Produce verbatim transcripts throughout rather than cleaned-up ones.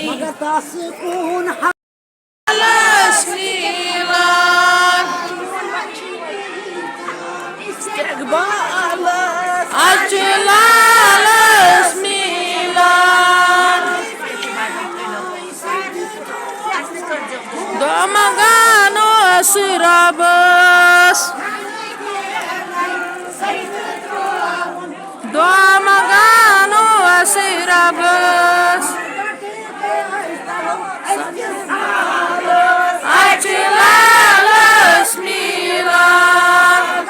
مگر تس کُن حالس میلان۔ استقبالس اچھِ لالس میلان۔ دعا منگان اوس ربس۔ دعا منگان اوس ربس۔ اچھِ لالس میلان۔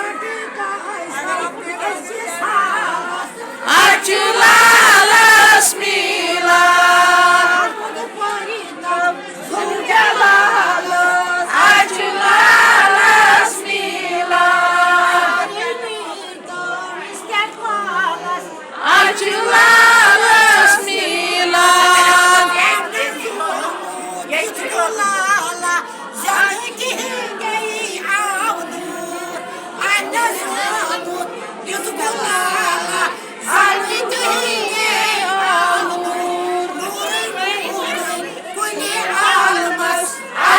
اچھِ لالس میلان۔ اچھِ لالس میلان۔ اچھِ لالس میلان۔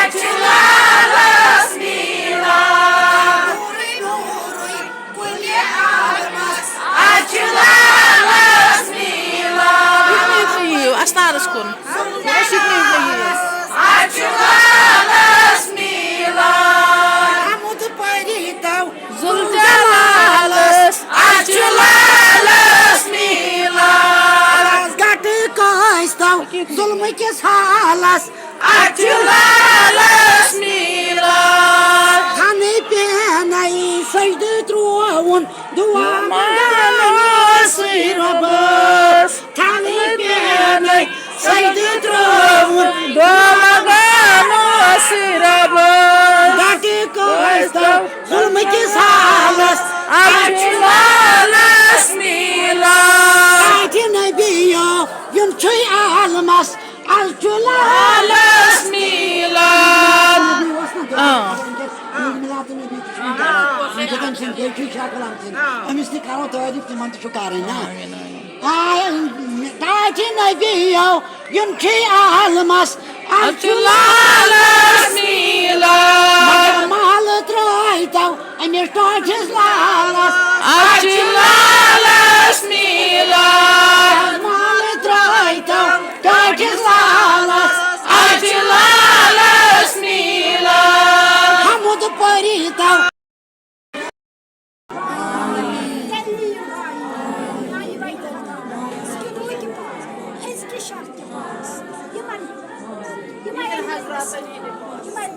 اچھِ لالس میلان۔ اچھِ لالس میلان۔ یِیِو استارس کُن۔ اچھِ لالس میلان۔ حمد پٔرِتو ذوالجلالس۔ اچھِ لالس میلان۔ گٹہٕ کٲنٛسہِ تو ظلمہٕ کِس حالس۔ اچھِ لالس میلان۔ تھنہٕ پینَے سجدٕ ترووُن، دعا منگان اوس ربس۔ تھنہٕ پینَے سجدٕ ترووُن، دعا منگان اوس ربس۔ گٹہٕ کٲنٛسہِ تو ظلمہٕ کِس حالس۔ اچھِ لالس میلان۔ اچھِ نبیو، یِم چھُے عالمس۔ اچھِ لالس میلان۔ آ۔ أمِس تہِ کرو تعریٖف، تِمن تہِ چھُ کرٕنۍ نا۔ آ، ٹاٹھۍ نبیو، یِم چھِ عالمس۔ اچھِ لالس میلان۔ مگر محل ترٲیتو أمِس ٹاٹھِس لالس۔ اچھِ لالس میلان۔ محل ترٲیتو ٹاٹھِس لالس۔ اچھِ لالس میلان۔ حمد پٔرِتو۔ أزکہِ شب تہِ پاس۔ یِمن، یِمن، یِمن